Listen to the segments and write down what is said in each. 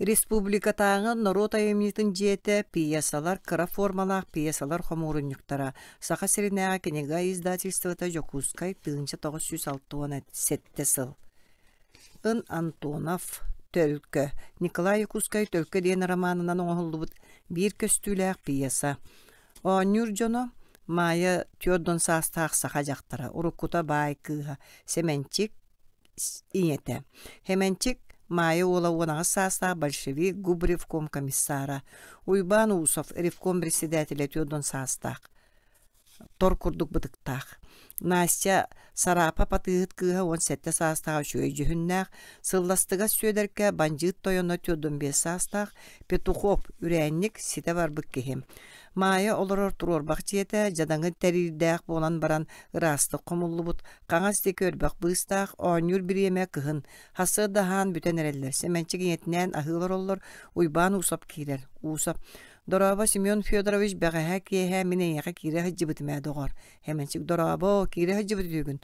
Республикатааҕы норуот айымньытын дьиэтэ пьесалар кыра формалаах пьесалар хомуурунньуктара Саха сиринээҕи кинигэ издательствота Дьокуускай 1967 сыл. Ын Антонов Төлкө Николай Якутскай Төлкө диэн романынан оҥоһуллубут биир көстүүлээх пьеса. Оонньуур дьоно Маайа түөрт саастаах саха дьахтара, уруккута баай кыыһа Сэмэнчик ийэтэ. Хэмэнчик Маайа уола 18 саастаах большевик губревком комиссара, Уйбаан Усов ревком председателэ 40 саастаах, тор курдук бытыктаах. Настя Сараапап атыыһыт кыыһа 17 саастаах үчүгэй дьүһүннээх, Сылластыгас Сүөдэркэ бандьыыт тойоно 45 саастаах, Петухов үрээнньик ситэ барбыт киһи. Маайа олорор туруорбах дьиэтэ дьадаҥы тэриирдээх буолан баран ыраастык хомуллубут, хаҥас диэки өрбөх быыстаах, оонньуур бириэмэ кыһын. Сарсыарда аһаан бүтэн эрэллэр. Сэмэнчик ийэтинээн аһыы олороллор, Уйбаан Усов киирэр. Усов: «Дорообо, Семен Федорович, бэҕэһээ киэһэ мин эйиэхэ киирэ сылдьыбытым ээ, доҕор». Сэмэнчик: «Дорообо, киирэ сылдьыбыт үһүгүн.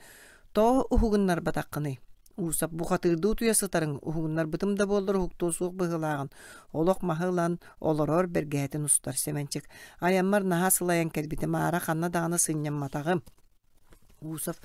Тоҕо уһугуннарбатаххыный?» Уусап бухатыырдыы утуйа сытарыҥ, уһугуннарбытым да буоллар уһуктуо суох быһыылааҕын, олох маһы ылан олорор бэргэһэтин устар Сэмэнчик. Айаммар наһаа сылайан кэлбитим, аара ханна даҕаны сынньамматаҕым. Усов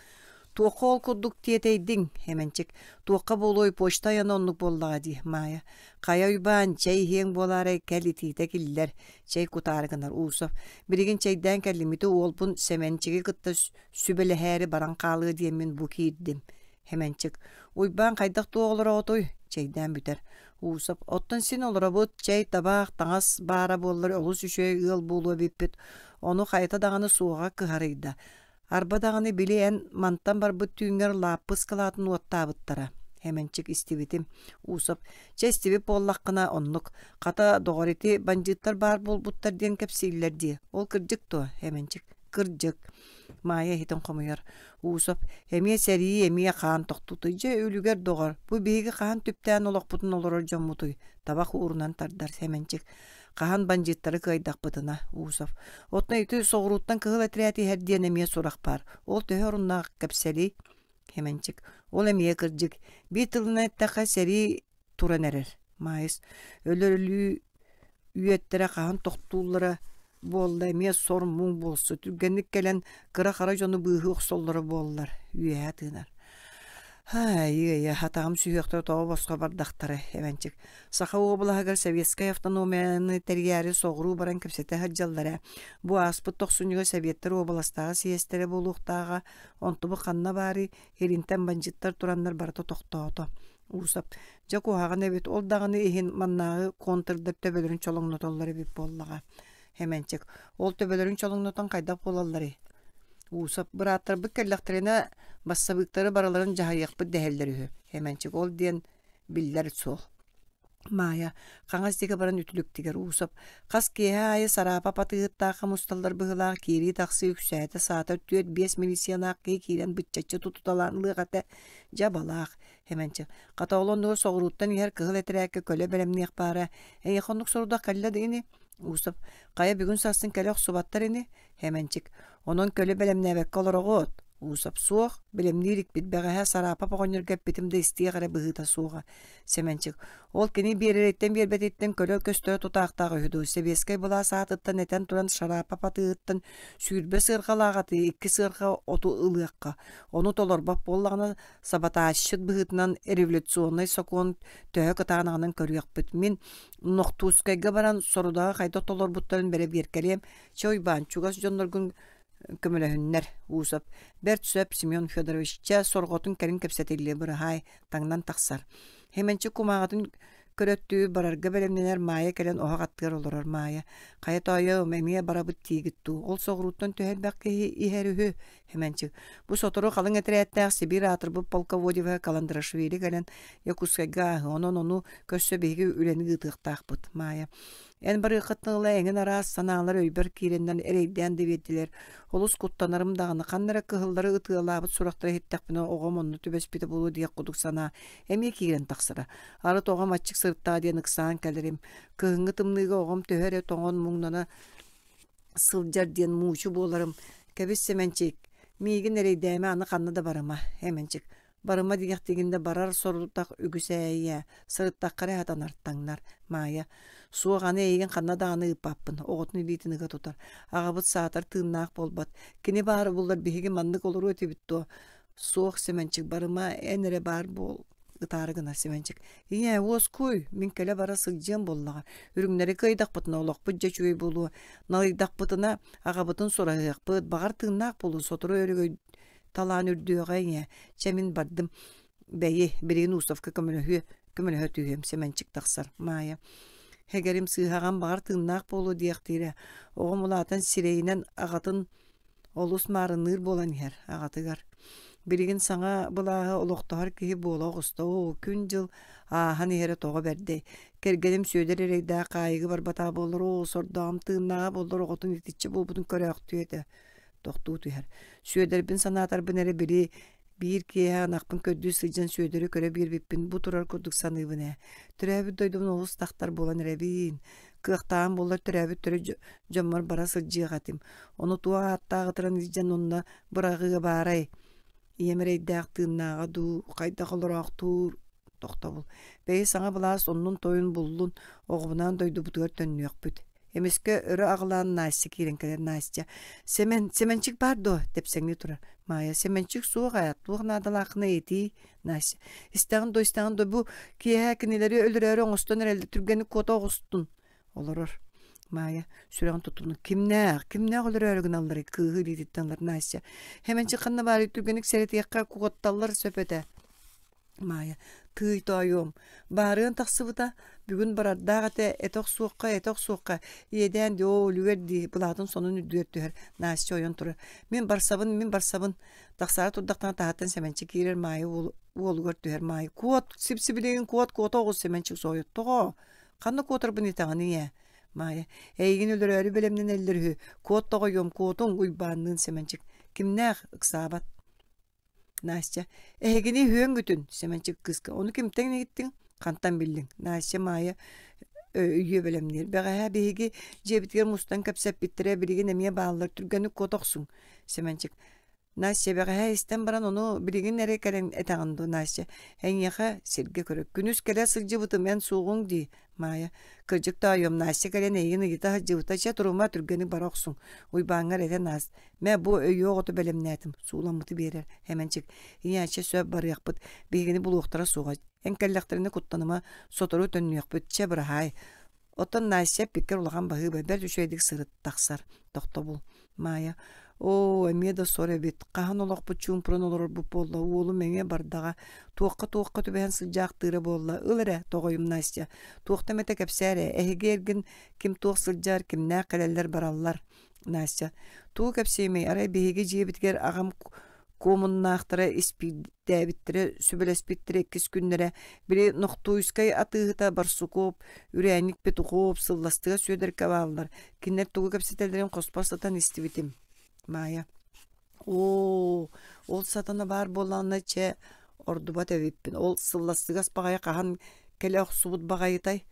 туохха ол курдук тиэтэйдиҥ, Сэмэнчик. Туохха буолуой, почта айана оннук буоллаҕа дии, Маайа. Хайа Уйбаан, чэй иһиэҥ буолаарай, кэл итиитэ киллэр, чэй кутаары гынар Усов. Билигин чэйдээн кэллим, ити уолбун Сэмэнчиги кытта сүбэлэһээри баран хаалыа диэммин бу киирдим. Хэмэнчик, Уйбаан хайдах туох олороҕутуй? Чэйдээн бүтэр. Уусап, оттон син олоробут, чэй, табаах, таҥас баара буоллар олус үчүгэй ыал буолуо эбиппит. Ону хайата даҕаны суоҕа кыһарыйда. Арба даҕаны били эн мантан барбыт түүҥҥэр лааппы ыскалаатын уоттаабыттара. Хэмэнчик истибитим. Уусап, чэ истибит буоллаххына оннук. Хата, доҕор ити бандьыыттар баар буолбуттар диэн кэпсииллэр дии. Ол кырдьык дуо? Хэмэнчик, кырдьык. Маайа иһитин хомуйар. Уусап, эмиэ сэрии, эмиэ хаан тохтутуй. Дьэ, үлүгэр доҕор, бу биһиги хаһан түптээн олохпутун олорор дьоммутуй? Табах уурунан тардар Сэмэнчик. Хаһан бандьыыттары кыайдахпытына, Усов. Оттон ити соҕурууттан кыһыл этэрээт иһэр диэн эмиэ сурах баар. Ол төһө оруннаах кэпсэлий? Хэмэнчик. Ол эмиэ кырдьык. Биир тылынан эттэххэ, сэрии туран эрэр. Маайыс өлөр өлүү үөттэрэ хаһан тохтууллара буолла эмиэ сор-муҥ буолсу түргэнник кэлэн кыра-хара дьону быыһыы охсоллоро буоллар үөһэ тыынар Һаа-йыайа, атаҕым сүһүөхтэрэ тоҕо босхо бардахтара, Эванчик. Саха уобалаһыгар советскай автономияны тэрийээри соҕуруу баран кэпсэтэ сылдьаллара. Бу ааспыт тохсунньуга Советтар уобаластааҕы съезтэрэ буолуохтааҕа, онтубут ханна баарый, Илинтэн бандьыттар тураннар барыта тохтоото. Уусап, дьэ куһаҕан эбит, ол даҕаны иһин маннааҕы контрдар төбөлөрүн чолоҥнотоллор эбит буоллаҕа. Хэмэнчик, ол төбөлөрүн чолоҥнотон хайдах буолалларый? Уусап, бырааттарбыт кэллэхтэринэ бассабыыктары барыларын дьаһайыахпыт дэһэллэр үһү. Хэмэнчик, ол диэн биллэр суол. Маайа, хаҥас диэки баран үтүлүктигэр Уусап, хас киэһэ аайы Сараапап атыыһыттаахха мусталлар быһыылаах киирии-тахсыы үксээтэ, саатар түөрт-биэс милициялаах киһи киирэн быччаччы тутуталаан ылыах этэ, дьэ абалаах. Хэмэнчик, хата ол оннугар соҕурууттан иһэр кыһыл этэрээккэ көлө бэлэмниэх баара, эйиэхэ оннук сорудах кэллэ да ини? Уусап, хайа бүгүн сарсын кэлэ охсубаттар ини? Хэмэнчик, онон көлө бэлэмнээбэккэ олороҕут? Уусап, суох, бэлэмниир икпит бэҕэһээ Сараапап оҕонньорго эппитим да истиэх эрэ быһыыта суоҕа. Сэмэнчик, ол кини биэрэриттэн биэрбэтиттэн көлө көстөрө тутаахтаах үһү дуу, сэбиэскэй былаас аатыттан этэн туран Шарапов атыыһыттан 20 сыарҕалаах атыы икки сыарҕа оту ылыахха, ону толорбот буоллаҕына саботажчыт быһыытынан революционнай сокуон төһө кытаанаҕынан көрүөхпүт. Мин Нохтуускайга баран сорудаҕы хайдах толорбуттарын бэрэбиэркэлиэм. Чэ, Уйбаан, чугас дьонноргун көмөлөһүннэр Усов бэрт сөп Семен Федорович чэ сорҕотун кэлин кэпсэтиллиэ быраһаай таҥнан тахсар Хэмэнчик кумааҕытын көрөттүү барарга бэлэмнэнэр Маайа кэлэн оһох аттыгар олорор Маайа хайа тоойуом эмиэ барабыт диигит дуу ол соҕурууттан төһө элбэх киһи иһэр үһү Хэмэнчик бу сотору халыҥ этэрээттээх Сибиир аатырбыт полководева Каландрашвили кэлэн Якутскайга ааһы онон ону көрсө биһиги үлэни ыытыахтаахпыт Маайа Эн барыаххыттан ыла эҥин араас санаалар өйбөр киирэннэр эрэйдээн да биэрдилэр. Олус куттанарым даҕаны, ханна эрэ кыһыллары ытыалаабыт сурахтары иһиттэхпинэ оҕом онно түбэспитэ буолуо диэх курдук санаа эмиэ киирэн тахсара. Арыт оҕом аччык сырыттаҕа диэн ыксаан кэлэрим. Кыһыҥҥы тымныыга оҕом төһө эрэ тоҥон муҥнана сылдьар диэн муучу буоларым. Кэбис Сэмэнчик, миигин эрэйдээмэ аны ханна да барыма. Эмэнчик. Барыма диэхтигин да барар сорудах үгүс ээ, сырыттахха эрэ сатанар, таҥнар. Маайа, суох аны эйигин ханна даҕаны ыыппаппын, оҕотун илиитин ыга тутар. Аҕабыт саатар тыыннаах буолбат. Кини баара буоллар биһиги маннык олоруо этибит дуо? Суох, Сэмэнчик, барыма, эн эрэ баар буол ытаары гынар Сэмэнчик. Ийээ, уоскуй, мин кэлэ-бара сылдьыам буоллаҕа. Үрүҥнэри кыайдахпытына олохпут дьэ үчүгэй буолуо. Налыйдахпытына аҕабытын сураһыахпыт, баҕар тыыннаах буолуо, сотору өрөгөй талаан үрдүөҕэ ийээ. Чэ, мин бардым. Бэйи, билигин Усовка көмөлөһүө, көмөлөһө түһүөм, Сэмэнчик тахсар. Маайа. Һэгэрим сыыһаҕам баҕар тыыннаах буолуо диэхтиирэ. Оҕом улаатан сирэйинэн аҕатын Олус маарынныыр буолан иһэр аҕатыгар. Билигин саҥа былааһы олохтоһор киһи буола оҕуста оо, күн-дьыл ааһан иһэрэ тоҕо бэрдэй. Кэргэним Сүөдэр эрэйдээх хаайыыга барбатаҕа буоллар, оо, сордооҕум тыыннааҕа буоллар оҕотун итиччэ буолбутун көрөөхтүө этэ. Тохтуу түһэр. Сүөдэрбин санаатарбын эрэ били Биир киэһэ ынахпын көрдүү сылдьан Сүөдэри көрө биэрбиппин бу турар курдук саныыбын ээ. Төрөөбүт дойдубун олус тахтар буолан эрэбиин. Кыахтааҕым буоллар төрөөбүт төрүт дьоммор бара сылдьыах этим. Ону туох ааттаах ытыран илдьэн онно быраҕыа баарай? Ийэм эрэйдээх тыыннааҕа дуу, хайдах олороохтуур тохтобул. Бэйи саҥа былаас оннун-тойун буллун, оҕобунаан дойдубутугар төннүөхпүт. Эмискэ өрө аҕылаан Настя киирэн кэлэр Настя «Сэмэн, Сэмэнчик баар дуо?» тэпсэҥнии турар. Маайа «Сэмэнчик суох ээ, туох наадалааххына этиий?» Настя «Истэҕин дуо, истэҕин дуо, бу киэһэ кинилэри өлөрөөрү оҥостон эрэллэр, түргэнник куота оҕустун» олорор. Маайа сүрэҕин тутунук «Кимнээх, кимнээх өлөрөөрү гыналларый?» кыыһы илиититтэн ылар Настя «Сэмэнчик ханна баарый, түргэнник сэрэтиэххэ, куотталлар сөп этэ» Маайа «Тыый, тоойуом, баарыан тахсыбыта, бүгүн барардаах этэ, этэ охсуохха, этэ охсуохха, иэдээн дии, оо, үлүгэр дии» былаатын сонун үрдүгэр түһэр, Настя ойон турар. «Мин барсабын, мин барсабын» Тахсаары турдахтана таһыттан Сэмэнчик киирэр Маайа уолугар түһэр Маайа «Куот, сип-сибилигин куот, куота оҕус» Сэмэнчик соһуйар «Тоҕо? Ханна куотарбын итэҕин ийээ?» Маайа «Эйигин өлөрөөрү бэлэмнэнэллэр үһү, куот тоҕойуом, куотуҥ» Уйбаанныын Сэмэнчик «Кимнээх?» ыксаабат Настя, эһигини үһүөҥҥүтүн, Сэмэнчик кыыска, ону кимтэн иһиттиҥ, хантан биллиҥ? Настя Маайа өйүө бэлэмниир. Бэҕэһээ биһиги дьиэбитигэр мустан кэпсэппиттэрэ, билигин эмиэ бааллар, түргэнник куота охсуҥ. Сэмэнчик, Настя, бэҕэһээ истэн баран ону билигин эрэ кэлэн этэҕин дуо, Настя? Эйиэхэ сиргэ көрө. Күнүс кэлэ сылдьыбытым, эн суоҕуҥ дии. Маайа, кырдьык тоойуом, Настя кэлэн эйигин ыйыта сылдьыбыта, чэ турума, түргэнник бара охсуҥ. Уйбааҥҥар этэн аас. Мэ, бу өйүө оҕото бэлэмнээтим, сууламмыты биэрэр. Эмэнчик, ийээччи сөп барыахпыт, биһигини булуохтара суоҕа. Эн кэллэхтэринэ куттаныма, сотору төннүөхпүт, чэ быраһаай. Оттон Настя эппиккэр улахан баһыыба, бэрт үчүгэйдик сырыт, тахсар. Тохтобул. Маайа, оо, эмиэ да сор эбит, хаһан олохпут чуумпуран олорорбут буолла, уолум эмиэ бардаҕа, туохха-туохха түбэһэн сылдьаахтыыра буолла, ыл эрэ, тоҕойум Настя, туохта эмэтэ кэпсээ эрэ, эһиги эргин ким туох сылдьар, кимнээх кэлэллэр-бараллар. Настя, тугу кэпсиэмий, арай биһиги дьиэбитигэр аҕам куомуннаахтара испиирдээбиттэрэ, сүбэлэспиттэрэ иккис күннэрэ, били Нохтуйскай атыыһыта Барсуков, үрээнньик Петухов, Сылластыга Сүөдэркэ бааллар. Кинилэр тугу кэпсэтэллэрин хоспор сытан истибитим. Маайа, оо, ол сатана баар буоллаҕына чэ, ордубат эбиппин. Ол Сылластыгас баҕайы хаһан кэлэ охсубут баҕайытай?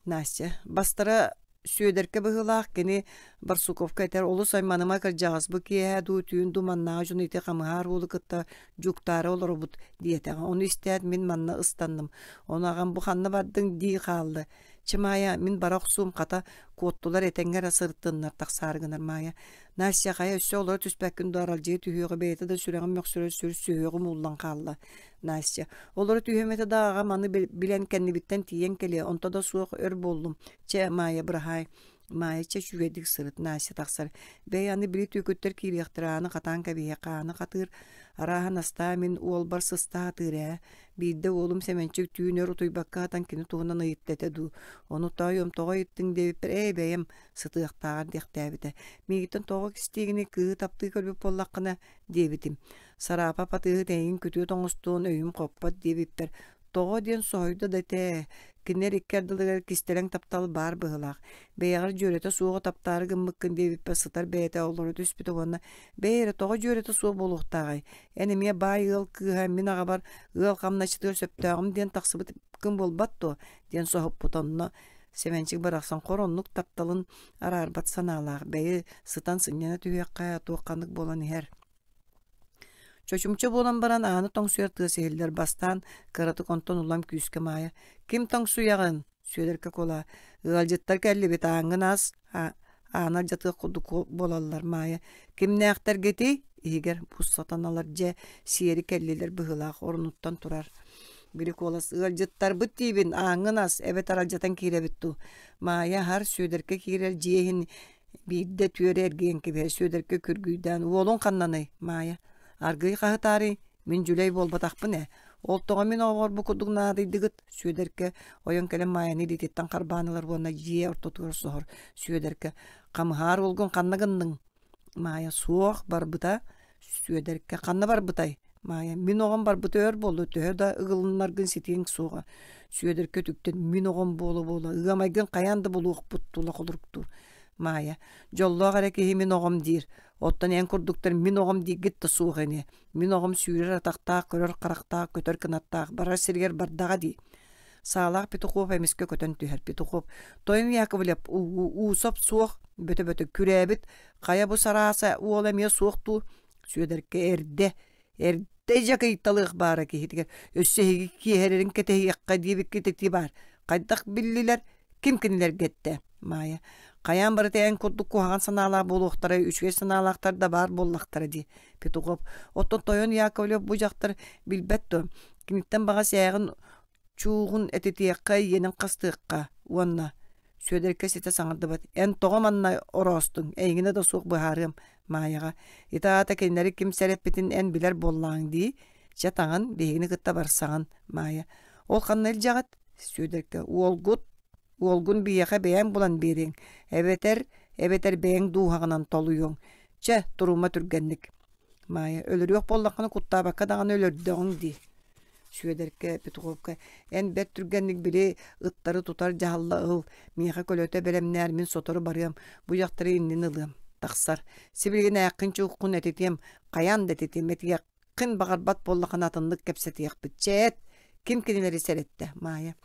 Настя, бастара Сүөдэркэ быһыылаах кини Барсуковка этэр олус айманыма кырдьаҕас бу киэһэ дуу түүн дуу маннааҕы дьону ити хамыһаар уолу кытта дьууктаары олоробут диэтэҕэ ону истээт мин манна ыстанным ону аҕам бу ханна бардыҥ дии хаалла чэ Маайа мин бара охсуум хата куоттулар этэҥҥэ эрэ сырыттыннар тахсаары гынар Маайа Настя хайа өссө олоро түспэккин дуо аралдьыйа түһүөҕү бэйэтэ да сүрэҕим мөхсөрө сүр сүһүөҕүм ууллан хаалла Настя, олоро түһүөм этэ да аҕам аны билэн кэннибиттэн тиийэн кэлиэ, онто да суох өр буоллум. Чэ, Маайа, быраһаай. Маайа, чэ, үчүгэйдик сырыт, Настя тахсар. Бэй, аны били түөкүттэр киириэхтэрэ, ааны хатаан кэбиһиэххэ, ааны хатыыр. Арааһа Настаа мин уолбар сыста сатыыр ээ. Биирдэ уолум Сэмэнчик түүн өр утуйбакка сытан кини туһунан ыйытта этэ дуу. Ону тоойуом тоҕо ыйыттыҥ диэбиппэр, ээ бэйэм сытыахтааҕар диэхтээбитэ. Миигиттэн тоҕо кистиигиний, кыыһы таптыы көрбүт буоллаххына, диэбитим. Сараапап атыыһыт эйигин күтүөт оҥостуон өйүм хоппот диэбиппэр, тоҕо диэн соһуйда да этээ, кинилэр икки ардыларыгар кистэлэҥ таптал баар быһыылаах, бэйэҕэр дьүөрэтэ суоҕу таптаары гыммыккын диэбиппэр сытар бэйэтэ олоро түспүтэ уонна бэйэ эрэ тоҕо дьүөрэтэ суох буолуохтааҕый, эн эмиэ баай ыал кыыһа мин аҕабар ыал хамначчытыгар сөптөөҕүм диэн тахсыбыккын буолбат дуо диэн соһуппут онно Сэмэнчик барахсан хор оннук тапталын араарбат санаалаах, бэйи сытан сынньана түһүөххэ туох ханнык буолан иһэр. Чочумча буолан баран ааны тоҥсуйар тыас иһиллэр. Бастаан кыратык онтон улам күүскэ Маайа «Ким тоҥсуйаҕын?» Сүөдэркэ куолаа «Ыалдьыттар кэллибит, ааҥҥын ас, ааны алдьатыах курдук буолаллар Маайа «Кимнээхтэргитий?» Иһигэр бу сатаналар дьэ сиэри кэллилэр быһыылаах орунуттан турар. Били куолас «Ыалдьыттарбыт диибин, ааҥҥын ас, эбэтэр алдьатан киирэбит дуу?» Маайа аһар, Сүөдэркэ киирэр дьиэ иһин биирдэ түөрэ эргийэн кэбиһэр Сүөдэркэ күргүйдээн «Уолуҥ ханнаный?» Маайа «Аргыый хаһытаарый, мин дьүлэй буолбатахпын ээ. Ол тоҕо мин оҕоҕор бу курдук наадыйдыгыт?» Сүөдэркэ ойон кэлэн Маайаны илиититтэн харбаан ылар уонна дьиэ ортотугар соһор. Сүөдэркэ «Хамыһаар уолгун ханна гынныҥ?» Маайа «Суох, барбыта». Сүөдэркэ «Ханна барбытай?» Маайа «Мин оҕом барбыта өр буолла, төһө да ыгылыннаргын ситиэҥ суоҕа». Сүөдэркэ үтүктэн «Мин оҕом буола-буола, ыамайгын хайаан да булуохпут» тула холоруктуур. Маайа «Дьоллоох эрэ киһи мин оҕом диир, оттон эн курдуктар мин оҕом дииргит да суох ини. Мин оҕом сүүрэр атахтаах, көрөр харахтаах, көтөр кынаттаах, барар сиригэр бардаҕа дии». Саалаах Петухов эмискэ көтөн түһэр. Петухов «Тойон Яковлев, уусап суох, бөтө-бөтө күрээбит, хайа бу сарааса уола эмиэ суох дуу?» Сүөдэркэ эрдэ, эрдэ дьакыйталыах баара киһитигэр өссө эһиги киэһэрэрин кэтэһиэххэ диэбиккит ити баар. Хайдах биллилэр, ким кинилэргэ эттэ? Маайа хайаан барыта эн курдук куһаҕан санаалаах буолуохтарай, үчүгэй санаалаахтар да баар буоллахтара дии. Петухов оттон тойон Яковлев бу дьахтар билбэт дуо? Киниттэн баҕас ээҕин чуугун этитиэххэ, иэнин хастыахха уонна Сүөдэркэ ситэ саҥардыбат. Эн тоҕо манна ороостуҥ? Эйигинэ да суох быһаарыам, Маайаҕа. Ити аата кинилэри ким сэрэппитин эн билэр буоллаҕыҥ дии. Чэ таҥын, биһигини кытта барсаҕын, Маайа. Ол ханна илдьэҕит? Сүөдэркэ. Уолгут, уолгун биһиэхэ бэйэҥ булан биэриэҥ. Эбэтэр, эбэтэр бэйэҥ дууһаҕынан толуйуоҥ. Чэ, турума түргэнник. Маайа, өлөрүөх буоллаххына куттаабакка даҕаны өлөрдөҕүҥ дии. Сүөдэркэ Петуховка эн бэрт түргэнник били ыттары тутар дьаһалла ыл, миэхэ көлөтө бэлэмнээр мин сотору барыам, бу дьахтары иннин ылыам. Тахсар. Сибилигин ээххин чууккун этитиэм, хайаан да этитиэм, этиэххин баҕарбат буоллаххына атыннык кэпсэтиэхпит. Чэ эт, ким кинилэри сэрэттэ? Маайа.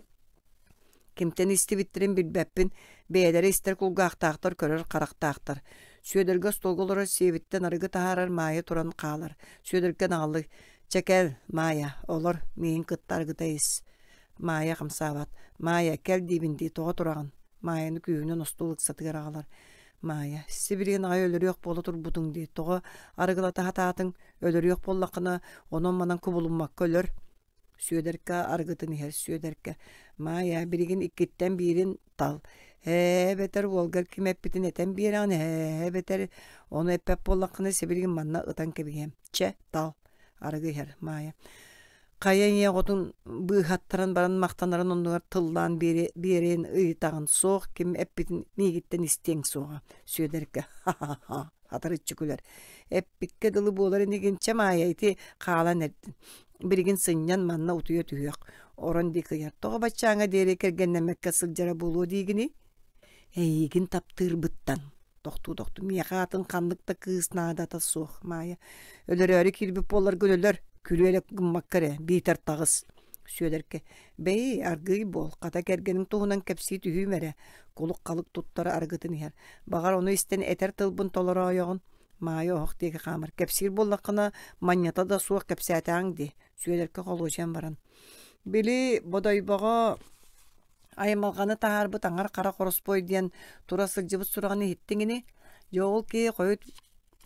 Кимтэн истибиттэрин билбэппин, бэйэлэрэ истэр кулгаахтаахтар, көрөр харахтаахтар. Сүөдэргэ остуолга олорор сиэбиттэн арыгы таһаарар Маайа туран хаалар. Сүөдэргэ наҕыллык «Чэ кэл, Маайа, олор, миигин кытта арыгыта ис». Маайа хамсаабат. «Маайа, кэл диибин дии, тоҕо тураҕын?» Маайаны күүһүнэн остуол ыксатыгар аҕалар. Маайа, сибилигин аҕай өлөрүөх буола турбутуҥ дии, тоҕо арыгылата сатаатыҥ? Өлөрүөх буоллаххына, онон-манан кубулуммакка өлөр. Сүөдэркэ арыгытын иһэр Сүөдэркэ «Маайа, билигин иккиттэн биирин тал. Ээ, эбэтэр уолгар ким эппитин этэн биэрэҕин, ээ, эбэтэр ону эппэт буоллаххына сибилигин манна ытан кэбиһиэм. Чэ, тал». Арыгы иһэр Маайа хайа ийэ оҕотун быыһаттаран баран махтанарын оннугар тыллаан биэриэн ыйытаҕын суох ким эппитин миигиттэн истиэҥ суоҕа Сүөдэркэ ха-ха-ха хатарыччы күлэр эппиккэ дылы буолар инигин чэ Маайа ити хаалан эрдин Билигин сынньан манна утуйа түһүөх, орон диэки ыйар. Тоҕо баччааҥҥа диэри кэргэннэммэккэ сылдьара буолуо диигиний? Эйиигин таптыырбыттан. Тохтуу-тохтуу миэхэ атын ханнык да кыыс наадата суох, Маайа. Өлөрөөрү киирбит буолларгын өлөр, күлүө эрэ гыммакка эрэ, биитэр таҕыс. Сүөдэркэ, бэйи, аргыый буол, хата кэргэниҥ туһунан кэпсии түһүүм эрэ. Кулук-халык туттара арыгытын иһэр. Баҕар, ону истэн этэр тылбын толороойоҕун. Маайа оһох диэки хаамар. Кэпсиир буоллаххына, манньата да суох кэпсээтэҕиҥ дии, Сүөдэркэ холуочуйан баран. Били Бодойбоҕо аймалҕаны таһаарбыт аҥар хара хороспуой диэн тура сылдьыбыт сураҕын иһиттиҥ ини? Дьэ ол киһи хойут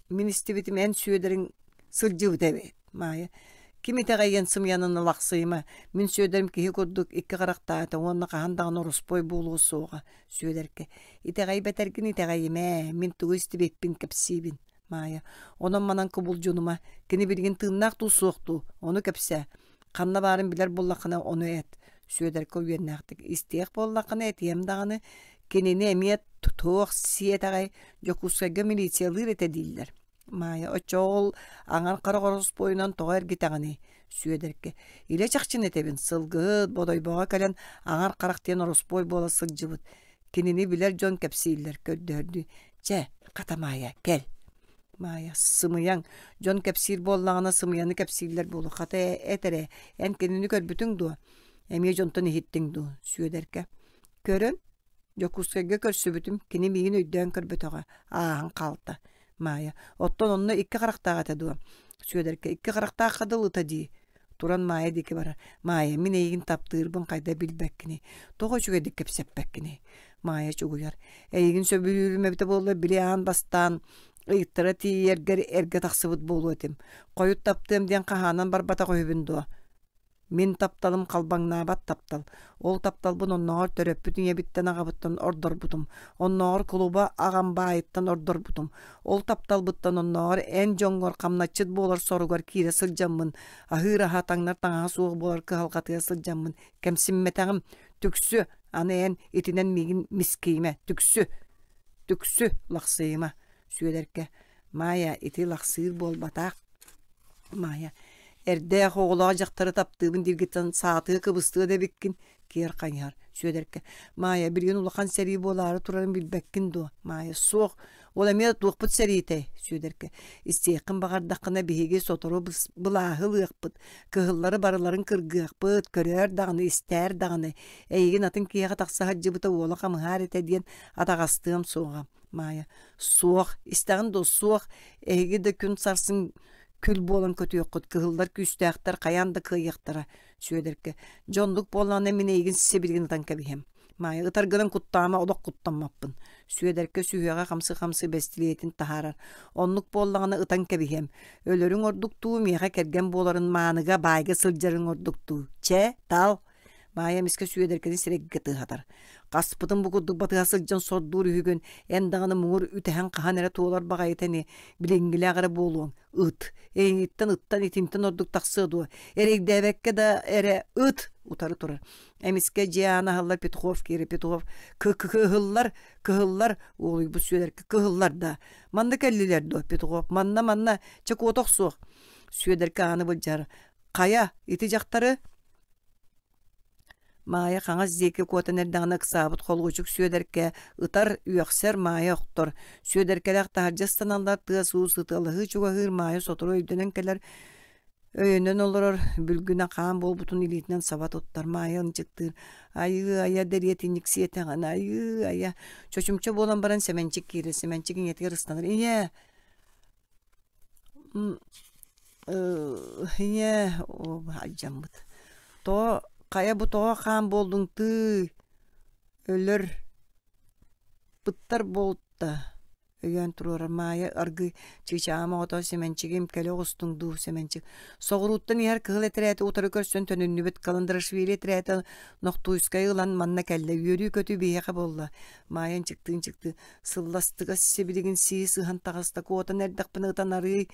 мин истибитим эн Сүөдэриҥ сылдьыбыта эбит. Маайа ким итэҕэйиэн сымыйанан ылахсыйыма, мин Сүөдэрим киһи курдук икки харахтаата уонна хаһан даҕаны ороспуой буолуо суоҕа. Сүөдэркэ итэҕэйбэтэргин итэҕэйимээ, мин тугу истибиппин кэпсиибин. Маайа онон-манан кубулдьунума, кини билигин тыыннаах дуу суох дуу, ону кэпсээ. Ханна баарын билэр буоллаххына ону эт. Сүөдэркэ үөннээхтик истиэх буоллаххына этиэм даҕаны, кинини эмиэ туох сиэтэҕэй, Дьокуускайга милициялыыр этэ дииллэр. Маайа оччоҕо ол аҥар хара ороспуойунан тоҕо эргитэҕиний? Сүөдэркэ илэ чахчыны этэбин, сылгыһыт, Бодойбоҕо кэлэн аҥар харах диэн ороспуой буола сылдьыбыт. Кинини билэр дьон кэпсииллэр, көрдөһөрдүү «Чэ, хата Маайа, кэл». Маайа сымыйаҥ, дьон кэпсиир буоллаҕына сымыйаны кэпсииллэр буолуо, хата эт эрэ, эн кинини көрбүтүҥ дуо? Эмиэ дьонтон иһиттиҥ дуу? Сүөдэркэ көрөн Дьокуускайга көрсүбүтүм, кини миигин өйдөөн көрбөтөҕө, ааһан хаалта. Маайа, оттон онно икки харахтаах этэ дуо? Сүөдэркэ икки харахтаахха дылыта дии. Туран Маайа диэки барар. Маайа, мин эйигин таптыырбын хайда билбэккиний? Тоҕо үчүгэйдик кэпсэппэккиний? Маайа чугуйар. Эйигин сөбүлүүрүм эбитэ буоллар, били аан бастаан ыйыттара тиийэргэр эргэ тахсыбыт буолуо этим. Хойут таптыам диэн хаһаанан барбатах үһүбүн дуо? Мин тапталым халбаҥнаабат таптал. Ол тапталбын оннооҕор төрөппүт ийэбиттэн аҕабыттан ордорбутум. Оннооҕор кулуба аҕам баайыттан ордорбутум. Ол тапталбыттан оннооҕор эн дьоҥҥор хамначчыт буолар соругар киирэ сылдьаммын, аһыыр аһа таҥнар таҥаһа суох буолар кыһалҕатыгар сылдьаммын кэмсиммэтэҕим. Түксү, аны эн итинэн миигин мискийимэ. Түксү, түксү, лахсыйыма. Сүөдэркэ, Маайа, ити лахсыыр буолбатах. Маайа, эрдээх оҕолоох дьахтары таптыыбын дииргиттэн саатыа кыбыстыа да эбиккин, киэр хайыһар Сүөдэркэ. Маайа, билигин улахан сэрии буолаары турарын билбэккин дуо? Маайа, суох. Ол эмиэ туохпут сэриитэй? Сүөдэркэ. Истиэххин баҕардаххына биһиги сотору былааһы ылыахпыт, кыһыллары барыларын кыргыахпыт, көрөөр даҕаны, истээр даҕаны. Эйигин атын киһиэхэ тахса сылдьыбыта уола хамыһаар этэ диэн атаҕастыам суоҕа. Маайа, суох, истэҕин дуо, суох, эһиги да күн сарсын күл буолан көтүөххүт, кыһыллар күүстээхтэр хайаан да кыайыахтара, Сүөдэркэ, дьэ оннук буоллаҕына мин эйигин сибилигин ытан кэбиһиэм. Маайа, ытаргынан куттаама, олох куттаммаппын. Сүөдэркэ сүһүөҕэ хамсы-хамсы бэстилиэтин таһаарар. Оннук буоллаҕына ытан кэбиһиэм. Өлөрүҥ ордук дуу, миэхэ кэргэн буоларын мааныга, баайга сылдьарыҥ ордук дуу? Чэ, тал! Маайа эмискэ Сүөдэркэни сирэйгэ тыаһатар. Хаспытын бу курдук батыһа сылдьан сордуур үһүгүн, эн даҕаны муҥур үтэһэҥ хаһан эрэ туолар баҕайыта ини, билиҥҥилээх эрэ буолуоҥ. Ыт. Эйигиттэн ыттан итинтэн ордук тахсыа дуо? Эрэйдээбэккэ да эрэ ыт утары турар. Эмискэ дьиэ аана аһыллар Петухов киирэ Петухов кыһыллар, кыһыллар, уолуйбут Сүөдэркэ кыһыллар да. Манна кэллилэр дуо Петухов? Манна, манна, чэ куота охсуох. Сүөдэркэ ааны былдьаһар. Хайа, ити дьахтары Маайа хаҥас диэки куотан эрдэҕинэ ыксаабыт холуочук Сүөдэркэ ытар, үөхсэр, Маайа охтор. Сүөдэркэлээх таһырдьа ыстаналлар, тыас-уус ытыалаһыы чугаһыыр, Маайа сотору өйдөнөн кэлэр, өйөнөн олорор, бүлгүнэ хаан буолбутун илиитинэн саба туттар. Маайа ынчыктыыр: «Айыы-айа, дэриэтинньик сиэтэҕин, айыы-айа!» Чочумча буолан баран Сэмэнчик киирэр, Сэмэнчик ийэтигэр ыстанар: «Ийээ, Ийээ, алдьаммыт. Тоҕо хайа бу тоҕо хаан буоллуҥ тыый, өлөр быттар буолта өйөөн туруорар Маайа аргыый чыычааҕым оҕото Сэмэнчигим кэлэ оҕустуҥ дуу Сэмэнчик соҕурууттан иһэр кыһыл этэрээти утары көрсөн төнүннүбүт Каландрашвили этэрээтэ Нохтуйскайы ылан манна кэллэ үөрүү-көтүү биһиэхэ буолла Маайа ынчыктыы-ынчыктыы Сылластыгас сибилигин сии сыһан таҕыста куотан эрдэхпинэ ытан арыый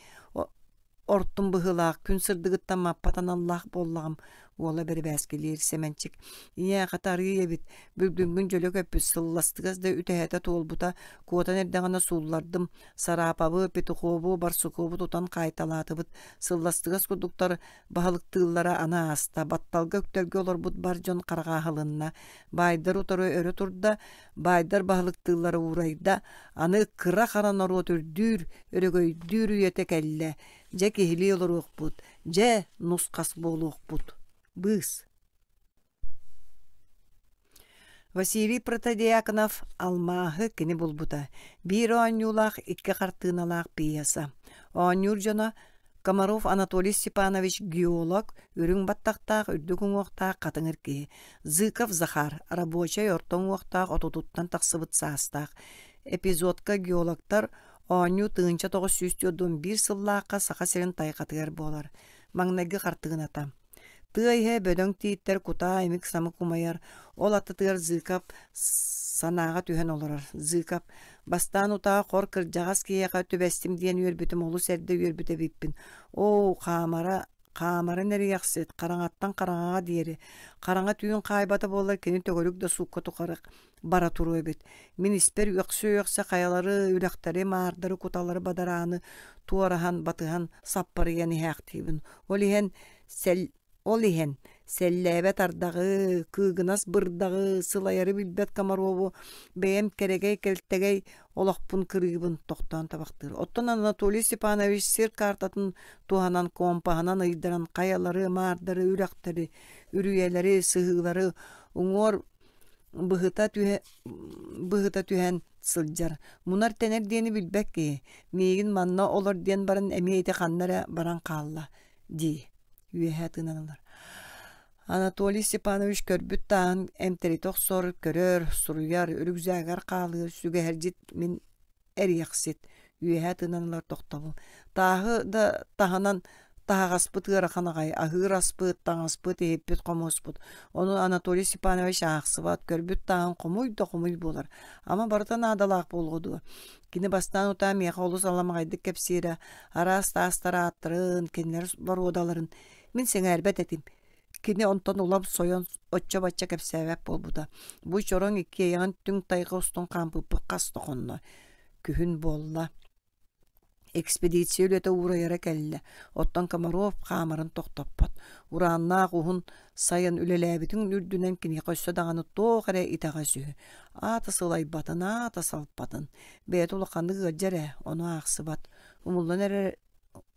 ортум быһыылаах күн сырдыгыттан маппат аналлаах буоллаҕым уола бэрэбээскилиир Сэмэнчик ийээ хата арыый эбит бүлгүҥҥүн дьөлө көппүт сылластыгас да үтэһэтэ туолбута куотан эрдэҕинэ сууллардым Сараапабы Петухову Барсукову тутан хаайталаатыбыт сылластыгас курдуктар баһылыктыыллара аны ааста батталга үктэлгэ олорбут бар дьон хараҕа аһылынна баайдар утары өрө турда Баайдар баһылыктыыллара уурайда, аны кыра-хара норуот үрдүүр, өрөгөйдүүр үйэтэ кэллэ, дьэ киһилии олоруохпут, дьэ нус-хас буолуохпут. Быыс. Василий Протодьяконов «Алмааһы кини булбута» биир оонньуулаах, икки хартыыналаах пьеса. Оонньуур дьоно Комаров Анатолий Степанович геолог, үрүҥ баттахтаах, үрдүк уҥуохтаах хатыҥыр киһи. Зыков Захар рабочай орто уҥуохтаах отутуттан тахсыбыт саастаах. Эпизодка геологтар оонньуу 1941 сыллаахха Саха сирин тайҕатыгар буолар. Маҥнайгы хартыыната. Тыа иһэ бөдөҥ тииттэр кутаа имик-самык умайар, ол аттытыгар Зыков санааҕа түһэн олорор. Зыков бастаан утаа хор кырдьаҕас киһиэхэ түбэстим диэн үөрбүтүм олус эрдэ үөрбүт эбиппин. Оо, хаамара, хаамарын эрийэхсит, хараҥаттан хараҥаҕа диэри. Хараҥа түүн хаайбата буоллар кини төгүрүк да суукка тухары бара туруо эбит. Мин испэр үөхсэ-үөхсэ хайалары, үрэхтэри, маардары, куталары, бадарааны туораһан, батыһан саппарыйан иһээхтиибин. Ол иһэн сэл ол иһэн сэллээбэт ардаҕы, кыыгынас бырдаҕы, сылайары билбэт Комарову бэйэм кэрэгэй-кэлтэгэй олохпун кырыыбын тохтоон табахтыыр. Оттон Анатолий Степанович сир картатын туһанан компаһынан ыйдаран хайалары, маардары, үрэхтэри, үрүйэлэри, сыһыылары уҥуор Быһыта түһэ быһыта түһэн сылдьар. Мунар-тэнэр диэни билбэт киһи. Миигин манна олор диэн баран эмиэ ити ханна эрэ баран хаалла дии. Үөһэ тыынан ылар. Анатолий Степанович көрбүт тааһын эмтэритэ охсор, көрөр, суруйар, үрүкзээгэр хаалыыр, сүгэһэрдьит мин эриэхсит, үөһэ тыынан ылар тохтобул. Тааһы да таһынан таһаҕаспыт ыарахан аҕай, аһыыр аспыт, таҥаспыт, иһиппит, хомуоспут. Ону Анатолий Степанович аахсыбат, көрбүт тааһын хомуй да хомуй буолар. Ама барыта наадалаах буолуо дуо? Кини бастаан утаа миэхэ олус аламаҕайдык кэпсиирэ, араас таастар ааттарын, кинилэр боруодаларын мин сэҥээрбэт этим. Кини онтон улам сойон оччо-бачча кэпсээбэт буолбута. Бу чороҥ иккиэйэҕин түҥ тайҕа устун хаампыппыт хас да хонно. Күһүн буолла. Экспедиция үлэтэ уурайара кэллэ. Оттон Комаров хаамарын тохтоппот. Урааннаах уһун сайын үлэлээбитин үрдүнэн киниэхэ өссө даҕаны туох эрэ итэҕэс үһү. Аата сылайбатын, аата салпатын. Бэйэтэ улаханнык ыалдьар ээ, ону аахсыбат. Умуллан эрэр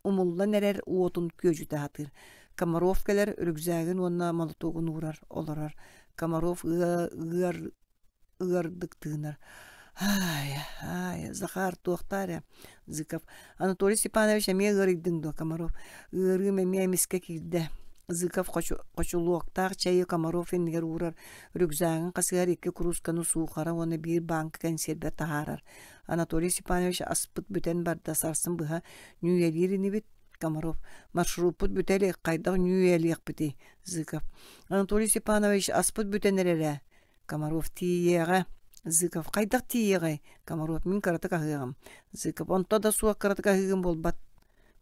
умуллан эрэр уотун күөдьүтэ сатыыр. Комаров кэлэр, рюкзагын уонна молотуогун уурар, олорор. Комаров ыа, ыар, ыардык тыынар. Ай, ай, Захар туохтаа эрэ? Зыков. Анатолий Степанович эмиэ ыарыйдыҥ дуо, Комаров? Ыарыым эмиэ эмискэ киирдэ. Зыков хочулуоктаах чэйи Комаров иннигэр уурар, рюкзагын хасыһар икки куруусканы суухара уонна биир бааҥка кэнсиэрбэ таһаарар. Анатолий Степанович аспыт бүтэн барда, сарсын быһа ньүүйэлиир инибит. Комаров. Маршруппут бүтэ илик, хайдах ньүүйэлиэхпитий? Зыков. Анатолий Степанович аспыт бүтэн эрэрэ. Комаров тиийиэҕэ. Зыков хайдах тиийиэҕэй? Комаров мин кыратык аһыаҕым. Зыков онто да суох кыратык аһыыгын буолбат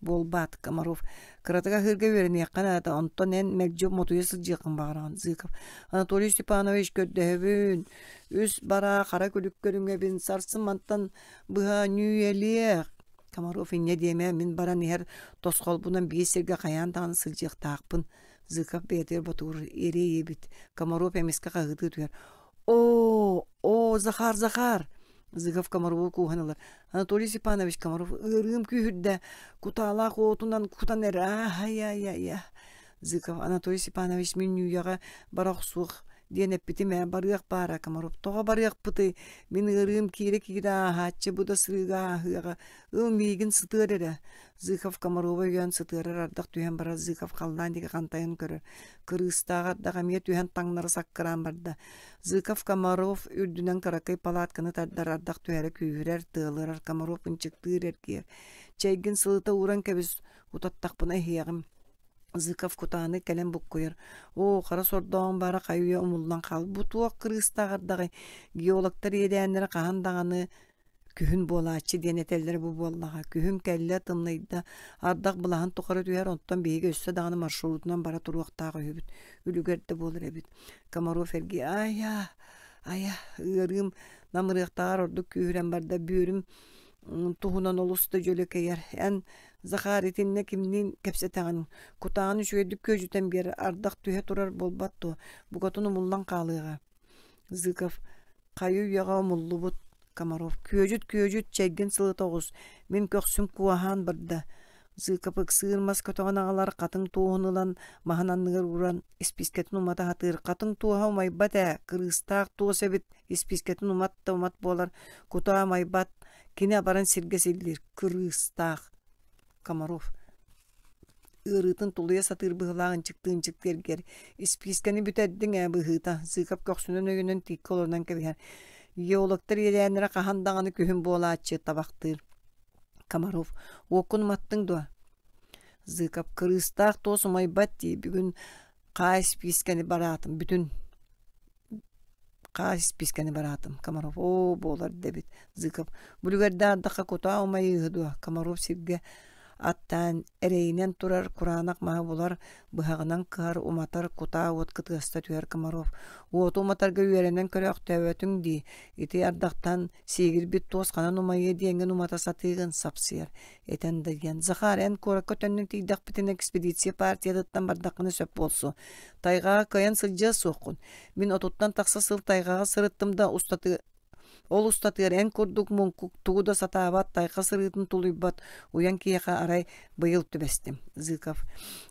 буолбаат Комаров кыратык аһыырга үөрэниэххэ наада онтон эн мэлдьи мотуйа сылдьыаххын баҕараҕын Зыков Анатолий Степанович көрдөһөбүн үс бараа хара күлүк көрүҥэбин сарсын мантан быһа ньүүйэлиэх Комаров инньэ диэмэ мин баран иһэр тосхолбунан биир сиргэ хайаан даҕаны сылдьыахтаахпын Зыков бэйэтигэр ботугур иэрии эбит Комаров эмискэ хаһыытыы түһэр Оо, оо, Захар, Захар! Зыков Комарову кууһан ылар. Анатолий Степанович Комаров ыарыым күүһүрдэ, кутаалаах уотунан кутан эрэ, ай-ай-ай. Зыков Анатолий Степанович мин Ньүүйэҕэ бара охсуох диэн эппитим ээ, барыах баара Комаров. Тоҕо барыахпытый? Мин ыарыым киирэ-киирэ ааһааччы, бу да сырыыга ааһыаҕа. Ыл миигин сытыар эрэ. Зыков Комарова өйөөн сытыарар ардах түһэн барар Зыков халлаан диэки хантайан көрөр. Кырыыстаах ардах эмиэ түһэн таҥнары саккыраан барда. Зыков Комаров үрдүнэн кыракый палатканы тардар ардах түһэрэ күүһүрэр, тыалырар, Комаров ынчыктыыр эргийэр. Чэйгин сылыта ууран кэбис, утаттахпына иһиэҕим. Зыков кутааны кэлэн буккуйар. Оо, хара сордооҕум баара хайы-үйэ умуллан хаал. Бу туох кырыыстаах ардаҕый? Геологтар иэдээннэрэ хаһан даҕаны Күһүн буолааччы диэн этэллэрэ бу буоллаҕа. Күһүн кэллэ, тымныйда, ардах былаһын тухары түһэр, онтон биһиги өссө даҕаны маршрутунан бара туруохтаах үһүбүт. Үлүгэр да буолар эбит. Комаров эргийэ айа, айа, ыарыым намырыахтааҕар ордук күүһүрэн барда, бүөрүм туһунан олус да дьөлөкөйөр. Эн, Захар, итиннэ кимниин кэпсэтэҕин? Кутааҕын үчүгэйдик күөдьүтэн биэр, ардах түһэ турар буолбат дуо? Букатын умуллан хаалыаҕа. Зыков Хайы-үйэҕэ умуллубут Комаров «Күөдьүт, күөдьүт, чэйгин сылыта оҕус, мин көхсүм куоһаан барда» Зыков ыксыыр мас көтөҕөн аҕалар, хатыҥ туоһун ылан маһын анныгар ууран испиискэтин умата сатыыр. Хатыҥ туоһа умайбат ээ, кырыыстаах туос эбит, испиискэтин умат да умат буолар, кутаа умайбат, кини абаран сиргэ силлиир, кырыыстаах. Комаров Ыарыытын тулуйа сатыыр быһыылаах ынчыктыы-ынчыктыы эргийэр. Испиискэни бүтэрдиҥ ээ быһыыта, Зыков көхсүнэн өйөнөн тииккэ олорунан кэбиһэр. Геологтар иэдээннэрэ хаһан даҕаны күһүн буолааччы табахтыыр. Комаров, уоккун уматтыҥ дуо? Зыков, кырыыстаах туос умайбат дии, бүгүн хаа испиискэни бараатым, бүтүн Хаас испиискэни бараатым. Комаров оо буолар да эбит. Зыков бүлүгэрдээх ардахха кутаа умайыыһы дуо? Комаров сиргэ аттаан эрэйинэн турар кураанах маһы булар, быһаҕынан кыһар, уматар, кутаа уот кытыаста түһэр Комаров. Уоту уматарга үөрэнэн көрөөхтөөбөтүҥ дии. Ити ардахтан сиигирбит туос ханан умайыа диэҥҥин умата сатыыгын сапсыйар. Этэн да диэн. Захар, эн куоракка төннөн тиийдэхпитинэ экспедиция партиятыттан бардаххына сөп буолсу. Тайҕаҕа кыайан сылдьыа суоххун. Мин отуттан тахса сыл тайҕаҕа сырыттым да устаты... Ол устатыгар эн курдук муҥкук тугу да сатаабат, тайҕа сырыытын тулуйбат уйан киһиэхэ арай быйыл түбэстим. Зыков.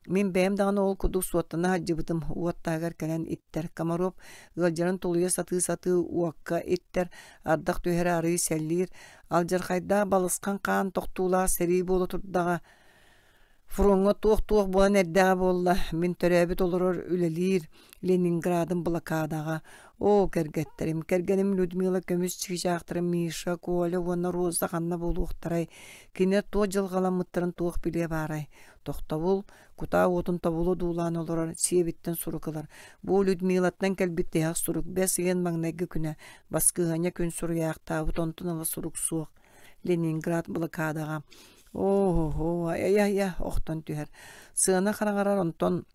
Мин бэйэм даҕаны ол курдук суоттана сылдьыбытым. Уот таһыгар кэлэн иттэр. Комаров ыалдьарын тулуйа сатыы-сатыы уокка иттэр, ардах түһэрэ арыый сэллиир. Алдьархайдаах балысхан хаан тохтуулаах сэрии буола турдаҕа. Фроҥҥа туох-туох буолан эрдэҕэ буолла, мин төрөөбүт олорор, үлэлиир Ленинградым блокадаҕа. Оо, кэргэттэрим, кэргэним Людмила көмүс чыычаахтарым Миша, Коля уонна Роза ханна буолуохтарай, кинилэр туох дьылҕаламмыттарын туох билиэ баарай. Тохтобул, кутаа уотун тобулу одуулаан олорор сиэбиттэн сурук ылар. Бу Людмилаттан кэлбит тиһэх сурук бэс ыйын маҥнайгы күнэ, баскыһыанньа күн суруйаахтаабыт, онтон ыла сурук суох. Ленинград блокадаҕа Оо-һо-һоо, айа-айа охтон түһэр. Сыана хараҥарар онтон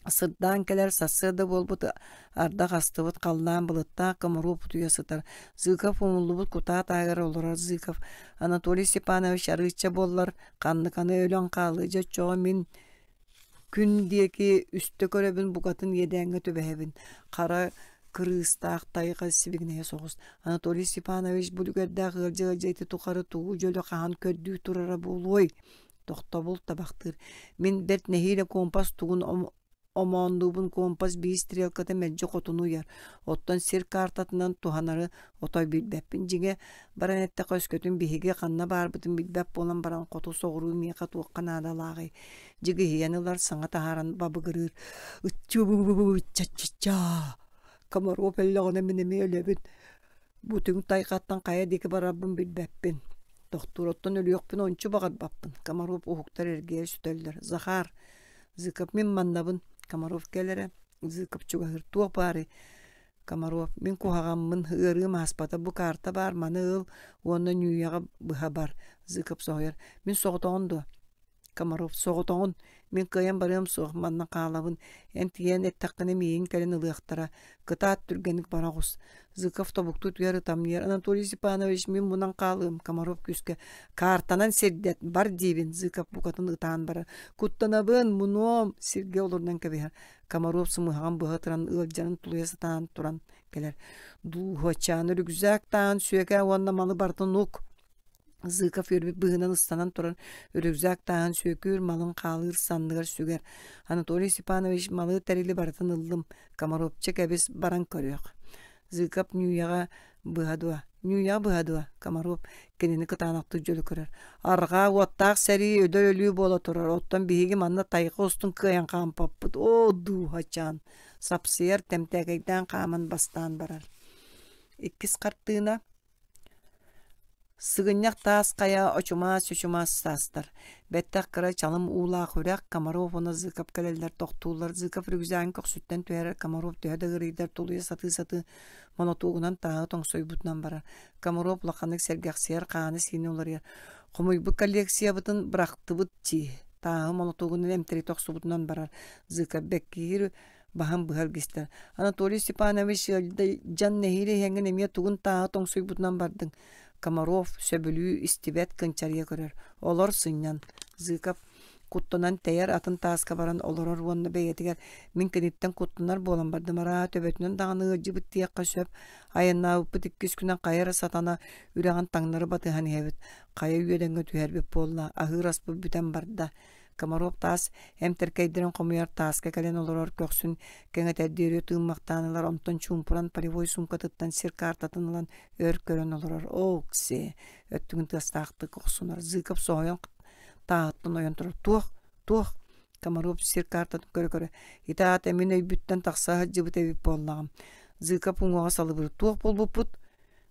сырдаан кэлэр сарсыарда буолбут ардах астыбыт халлаан былыттаах комаруоп утуйа сытар. Зыков умуллубут кутаа таһыгар олорор Зыков Анатолий Степанович арыычча буоллар ханнык аны өлөн хаалыа дьэ оччоҕо мин Күн диэки үстэ көрөбүн букатын иэдээҥҥэ түбэһэбин. Хара кырыыстаах тайҕа сибигинэйэ соҕус. Анатолий Степанович бу үлүгэрдээх ыалдьа-ыалдьа ити тухары тугу дьөлө хаһан көрдүү турара буолуой? Тохтобул табахтыыр. Мин бэрт нэһиилэ компас тугун омооннуубун компас биир стрелката мэлдьи хотуну ыйар. Оттон сир картатынан туһанары отой билбэппин. Дьиҥэ, баран эттэххэ өскөтүн биһиги ханна баарбытын билбэт буолан баран хоту соҕуруу миэхэ туохха наадалааҕый? Дьигиһийэн ылар, саҥа таһааран бабыгырыыр: «Ыччуу-ча-ча-ча! Комаров өллөҕүнэ мин эмиэ өлөбүн. Бу түҥ тайҕаттан хайа диэки барарбын билбэппин. Тохтуур оттон өлүөхпүн ончу баҕарбаппын». Комаров уһуктар эргийэр сүтэллэр. «Захар!» Зыков мин маннабын. Комаров кэлэрэ. Зыков чугаһыыр. «Туох баарый?» Комаров мин куһаҕаммын, ыарыым ааспата, бу карта баар, маны ыл уонна Ньүүйэҕэ быһа бар. Зыков соһуйар. Мин соҕотоҕун дуо? Комаров соҕотоҕун, мин кыайан барыам суох, манна хаалабын, эн тиийэн эттэххинэ миигин кэлэн ылыахтара, кытаат түргэнник бара оҕус. Зыков тобуктуу түһэр ытамньыйар, Анатолий Степанович, мин мунан хаалыам, Комаров күүскэ, картанан сирдэт, бар диибин, Зыков букатын ытаан барар, куттанабын, мунуом, сиргэ олорунан кэбиһэр. Комаров сымыһаҕын быһа ытыран ыалдьарын тулуйа сатаан туран кэлэр. Дууһачаан рюкзак таан сүөкээ уонна малы барытын ук. Зыков үөрбүт быһыынан ыстанан туран рюкзак тааһын сүөкүүр, малын хаалыыр санныгар сүгэр. Анатолий Степанович малы тэрили барытын ыллым, Комаровча кэбис баран көрүөх. Зыков Ньүүйэҕэ быһа дуо? Ньүүйэҕэ быһа дуо? Комаров кинини кытаанахтык дьөлө көрөр. Арҕаа уоттаах сэрии өлөр өлүү буола турар, оттон биһиги манна тайҕа устун кыайан хаампаппыт. Оо, дууһачаан! Сапсыйар, тэмтээкэйдээн хааман бастаан барар. Иккис хартыына Сыгынньах таас хайа очумаас-чочумаас саастар. Бэттэх кыра чалым уулаах үрэх Комаров уонна Зыков кэлэллэр тохтууллар. Зыков рюкзагын көхсүттэн түһэрэр, Комаров төһө да ыарыйдар тулуйа сатыы-сатыы монотуогунан тааһы тоҥсойбутунан барар. Комаров улаханнык сэргэхсийэр, хааны-сиини уларыйар. Хомуйбут коллекциябытын бырахтыбыт дии. Тааһы монотуогунан эмтэритэ охсубутунан барар. Зыков бэккиһиир баһын быһа илгистэр. Анатолий Степанович дьан нэһиилэ иһэҥҥин эмиэ тугун тааһы тоҥсуйбутунан бардыҥ. Комаров сөбүлүү истибэт кынчарыйа көрөр. Олор сынньан. Зыков куттанан тэйэр атын тааска баран олорор уонна бэйэтигэр мин киниттэн куттанар буолан бардым араа төбөтүнэн даҕаны ыалдьыбыт диэххэ сөп айаннаабыппыт иккис күнэ хайа эрэ сатана үрэҕин таҥнары батыһан иһэбит хайа үөдэҥҥэ түһэрбит буолла аһыыр аспыт бүтэн барда Комаров таас эмтэркэйдэрин хомуйар тааска кэлэн олорор көхсүн кэҥэтэрдии өрө тыыммахтаан ылар, онтон чуумпуран полевой суумкатыттан сир картатын ылан өр көрөн олорор. Ооксе! Өттүгүн тыастаахтык охсунар. Зыков соһуйан тааһыттан ойон турар. Туох? Туох? Комаров сир картатын көрө-көрө ити аата мин өйбүттэн тахса сылдьыбыт эбит буоллаҕым. Зыков уҥуоҕа салыбыр. Туох буолбуппут?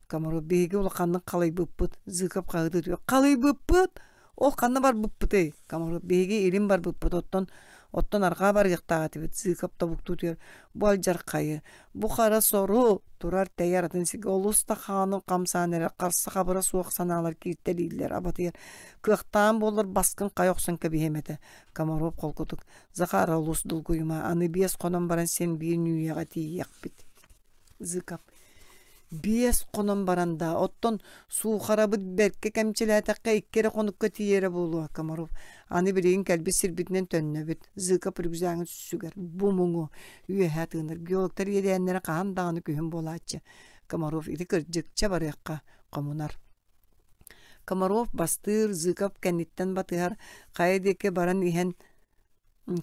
Комаров биһиги улаханнык халыйбыппыт. Зыков хаһыытыы Халыйбыппыт! Ол ханна барбыппытый? Комаров биһиги илин барбыппыт, оттон оттон арҕаа барыахтаах этибит. Зыков тобуктуу Бу алдьархайы, бу хара сору турар тэйэр атын сиргэ олус да хаанын хамсаан эрэр харса-хабыра суох санаалар кииртэлииллэр абатыйар. Кыахтаан буоллар баскын хайа охсон кэбиһиэм этэ. Комаров холкутук Захар олус долгуйума, аны биэс хонон баран син биир Ньүүйэҕэ тиийиэхпит. Зыков Биэс хонон баран даа, оттон суухарабыт бэркэ кэмчилээтэххэ икки эрэ хонукка тиийэрэ буолуо, Комаров. Аны билигин кэлбит сирбитинэн төннөбүт. Зыков рюкзагын сүгэр. Бу муҥу үөһэ тыынар. Геологтар иэдээннэрэ хаһан даҕаны күһүн буолааччы. Комаров ити кырдьык чэ барыахха хомунар. Комаров бастыыр, Зыков кэнниттэн батыһар, хайа диэки баран иһэн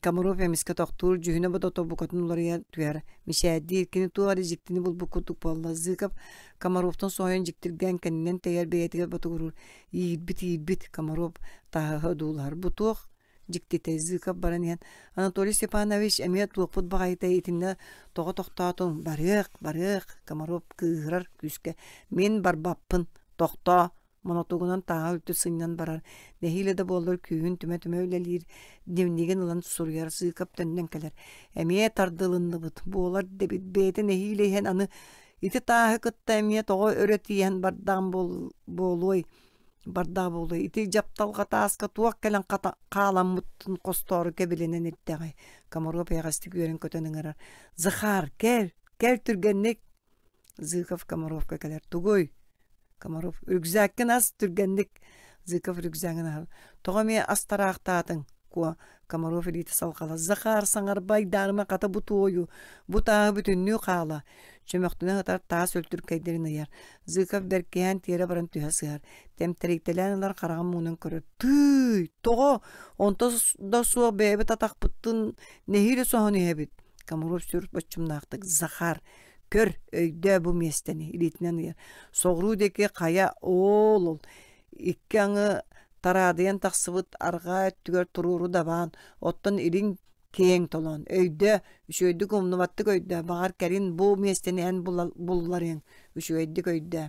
Комаров эмискэ тохтуур, дьүһүнэ-бодото букатын уларыйа түһэр, мичээрдиир, кини туох эрэ дьиктини булбут курдук буолла. Зыков Комаровтан соһуйан дьиктиргээн кэннинэн тэйэр бэйэтигэр ботугуруур: «Иирбит, иирбит!» Комаров тааһы одуулаһар: «Бу туох дьиктитэй?» Зыков баран иһэн: «Анатолий Степанович, эмиэ туохпут баҕайытай итиннэ тоҕо тохтоотуҥ? Барыах, барыах!» Комаров кыыһырар күүскэ: «Мин барбаппын, тохтоо!» Монотугунан тааһа үлтү сынньан барар, нэһиилэ да буоллар күүһүн түмэ-түмэ үлэлиир, дневнигин ылан суруйар, Зыков төннөн кэлэр. Эмиэ тардылынныбыт, буолар дэбит, бэйэтэ нэһиилэ иһэн аны ити тааһы кытта эмиэ тоҕо өрө тиийэн бардаҕым буолуой, бардаҕа буолуой, ити дьапталҕа тааска туох кэлэн хааламмытын хостоору кэбилэнэн ирдэҕэй. Комаров эйэҕэстик үөрэн-көтөн ыҥырар: «Захар, кэл, кэл түргэнник!» Зыков Комаровка кэлэр: «Тугуй?» Комаров: «Рюкзаккын ас, түргэнник!» Зыков рюкзагын аһар: «Тоҕо эмиэ ас тараахтаатыҥ?» Куо Комаров илиитэ салҕалас: «Захар, саҥарба, айдаарыма, хата бу туойу, бу тааһы бүтүннүү хаала!» Чөмөхтөнө сытар таас өлтүркэйдэрин ыйар. Зыков бэркиһээн тиэрэ баран түһэ сыһар. Тэмтэрийтэлээн ылар хараҕын муҥунан көрөр: «Тыый, тоҕо? Онто да суох бэйэбит атахпытын нэһиилэ соһон иһэбит!» Комаров сүр боччумнаахтык: «Захар, Көр, өйдөө бу миэстэни, илиитинэн ыйар. Соҕуруу диэки хайа оол ол икки аҥы тараадыйан тахсыбыт арҕаа өттүгэр туруору дабаан, оттон илин киэҥ толоон. Өйдөө, үчүгэйдик умнубаттык өйдөө, баҕар кэлин бу миэстэни эн булларыаҥ, үчүгэйдик өйдөө.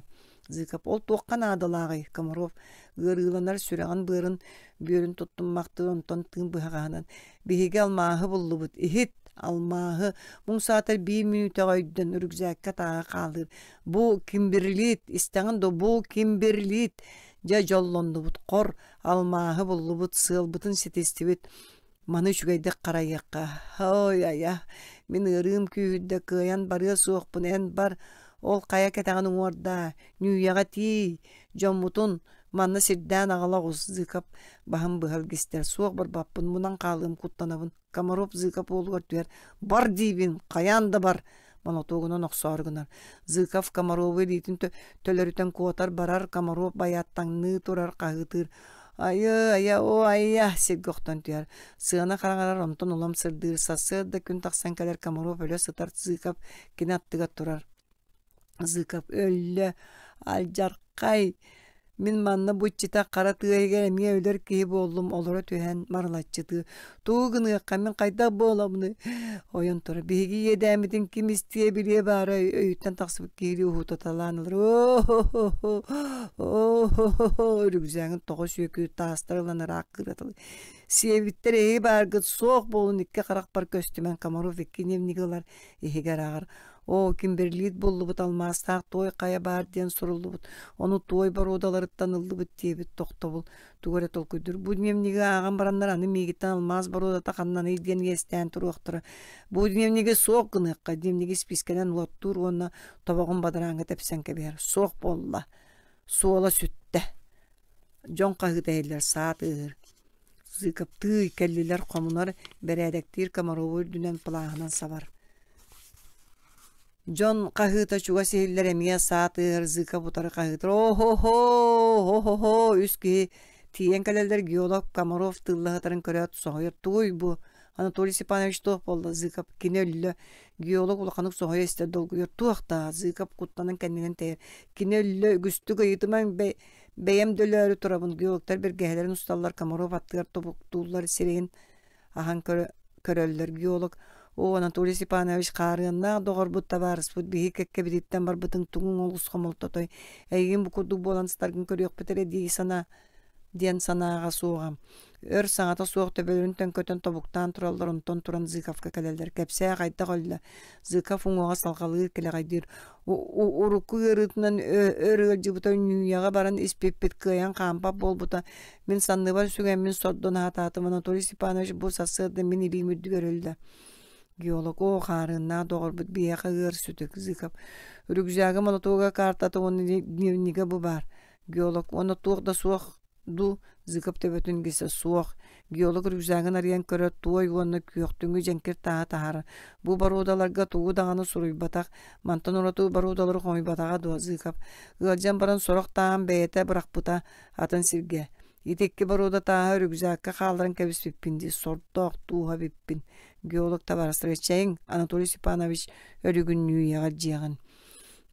Зыков ол туохха наадалааҕый? Комаров ыарыыланар сүрэҕин-быарын бүөрүн туттуммахтыы онтон тыын быһаҕаһынан биһиги алмааһы буллубут иһит алмааһы муҥ саатар биир мүнүүтэҕэ өйдөн рюкзакка тааһы хаалыыр бу кимберлит истэҕин да бу кимберлит дьэ дьоллоннубут хор алмааһы буллубут сыалбытын ситистибит Маны үчүгэйдик харайыахха. Ой, айа, мин ыарыым күүһүрдэ, кыайан барыа суохпун, эн бар, ол хайа кэтэҕин уҥуордаа, Ньүүйэҕэ тиий, дьоммутун манна сирдээн аҕала оҕус, Зыков баһын быһа илгистэр, суох барбаппын, мунан хаалыам, куттанабын. Комаров Зыков уолугар түһэр, бар диибин, хайаан да бар, монотуогунан охсоору гынар. Зыков Комаровы илиитин төлөрүтэн куотар барар, Комаров байааттаҥныы турар, хаһыытыыр. Айы, айа, оо, айа, сиргэ охтон түһэр. Сыана хараҥарар, онтон улам сырдыыр. Сарсыарда күн тахсан кэлэр Комаров өлө сытар, Зыков кини аттыгар турар. Зыков өллө, алдьархай! Мин манна бу иччитэх хара тыа иһигэр эмиэ өлөр киһи буоллум, олоро түһэн марылаччытыы. Тугу гыныахха, мин хайдах буоламмыный? Ойон турар. Биһиги иэдээммитин ким истиэ билиэ баара өйүттэн тахсыбыт киһилии уһуутаталаан ылар. Оо-хо-хо, үрүкзээгин тоҕо сүөкүүр таастар ылан ыраах кыыраталыы. Сиэбиттэр эһи бааргыт суох буолун икки харахпар көстүмэн Комаров икки дневниги ылар, иһигэр ааҕар. Оо, кимберлит буллубут алмаастаах туой хайа баар диэн суруллубут, ону туой боруодаларыттан ыллыбыт диэбит тохтобул тугу эрэ толкуйдуур. Бу дневниги ааҕан бараннар аны миигиттэн алмаас боруодата ханнаный диэн иэстээн туруохтара. Бу дневниги суох гыныахха, дневниги испиискэнэн уоттуур уонна тобоҕун бадарааҥҥа тэпсэн кэбиһэр. Суох буолла. Суола сүттэ. Дьон хаһыыта иһиллэр, саа тыаһыыр. Зыковтыы кэллилэр хомунар, бэрээдэктиир Комарову үрдүнэн плаһынан сабар. Дьон хаһыыта чугас иһиллэр эмиэ саа тыаһар Зыков утары хаһыытар «О-хо-хо! О-хо-хо!» Үс киһи тиийэн кэлэллэр геолог Комаров тыылла сытарын көрөөт соһуйар «Тугуй бу? Анатолий Степанович туох буолла?» Зыков «Кини өллө». Геолог улаханнык соһуйа истэр долгуйар «Туох даа?» Зыков куттанан кэннинэн тэйэр «Кини өллө, үгүстүк ыйытымаҥ Бэйэм да өлөөрү турабын, геологтар бэргэһэлэрин усталлар, Комаров аттыгар тобуктууллар, сирэйин аһан көрөллөр. Геолог: «Оо, Анатолий Степанович, хаарыаннаах доҕорбут, табаарыспыт, биһиги кэккэбититтэн барбытыҥ тугуҥ олус хомолтотой. Эйигин бу курдук буолан сытаргын көрүөхпүт эрэ дии санаа диэн санааҕа суоҕа. Өр саҥата суох төбөлөрүн төҥкөтөн тобуктаан тураллар, онтон туран Зыковка кэлэллэр. Кэпсээ хайдах өллө? Зыков уҥуоҕа салҕалыыр, килэҕэйдиир. Урукку ыарыытынан өр ыалдьыбыта Ньүүйэҕэ баран испиппит кыайан хаампат буолбута. Мин санныбар сүгэммин сордон аһатаатым. Анатолий Степанович бу сарсыарда мин илиим үрдүгэр өллө. Геолог оо хаарыаннаах доҕорбут биһиэхэ ыар сүтүк Зыков. Рюкзага молотуога картата уонна дневнигэ бу баар. Геолог уонна туох да суох. Дуу, Зыков төбөтүн гисэ суох. Геолог рюкзагын арыйан көрө туой уонна күөхтүҥү дьэҥкир тааһы таһаарар. Бу боруодаларга тугу даҕаны суруйбатах, мантан ураты боруодалары хомуйбатаҕа дуо Зыков. Ыалдьан баран сорох тааһын бэйэтэ бырахпыта атын сиргэ. Ити икки боруода тааһы рюкзакка хаалларан кэбиспиппин дии, сордоох тууһа эбиппин. Геолог табаарыстара чэйиҥ, Анатолий Степанович өрүгүнньүйэҕэр дьиэҕин.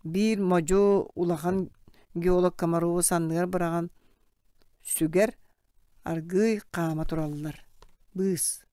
Биир модьу улахан геолог Комарову санныгар быраҕан сүгэр, аргыый хаама тураллар. Быыс.